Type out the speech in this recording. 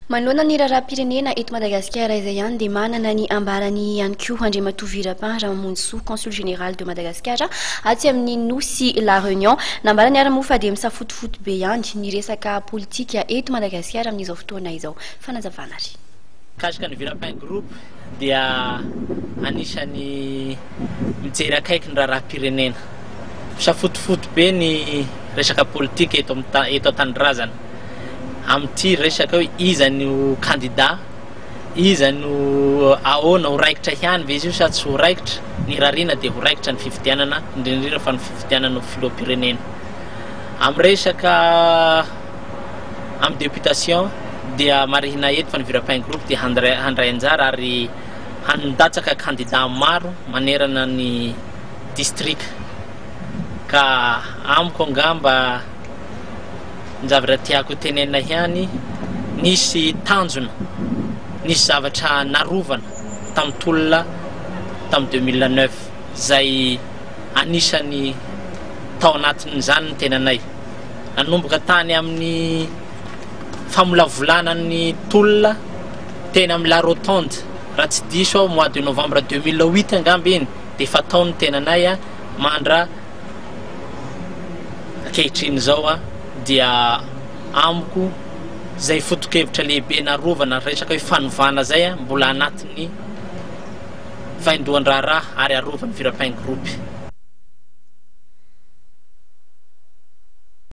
Manoloana ny raharaham-pirenena eto Madagasikara izay ihany dia manana ny ambarany ihany koa Andriamatoa Virapin Ramamonjisoa, Consul Général de Madagascar atsy amin'ny Nosy La Réunion. Nambarany ary moa fa dia misafotofoto be ihany ny resaka politika eto Madagasikara amin'izao fotoana izao. Fanazavana ary. Mikasika ny Virapin Group dia anisan'ny mijery akaiky ny raharaham-pirenena. Misafotofoto be ny resaka politika eto eto an-tanindrazana. amin'ity resaka hoe iza no kandida, iza no ahoana, ho raikitra ihany ve izy io sa tsy ho raikitra, ny irariana dia ho raikitra ny fifidianana, indrindra indrindra fa ny fifidianana ho filoham-pirenena. Amin'ny resaka amin'ny députation dia marihina eto fa ny Virapin Group dia handray handray anjara ary handatsaka kandida maro manerana ny distrika ka amiko angamba Ny zavatra tiako ho tenenina ihany, nisy tanjona, nisy zavatra narovana tamin'ny tolona tamin'ny 2009, izay anisan'ny tao anatin'izany ny tenanay. Nanomboka tany amin'ny famolavolana ny tolona teny amin'ny La Rotonde, raha tsy diso aho mois de novembre 2008 angamba iny, dia efa tao ny tenanay mandra Ankehitriny izao dia amiko izay foto-kevitra lehibe narovana resaka hoe fanovana izay mbola anatin'ny vaindohan-draharaha ary arovan'ny Virapin Group.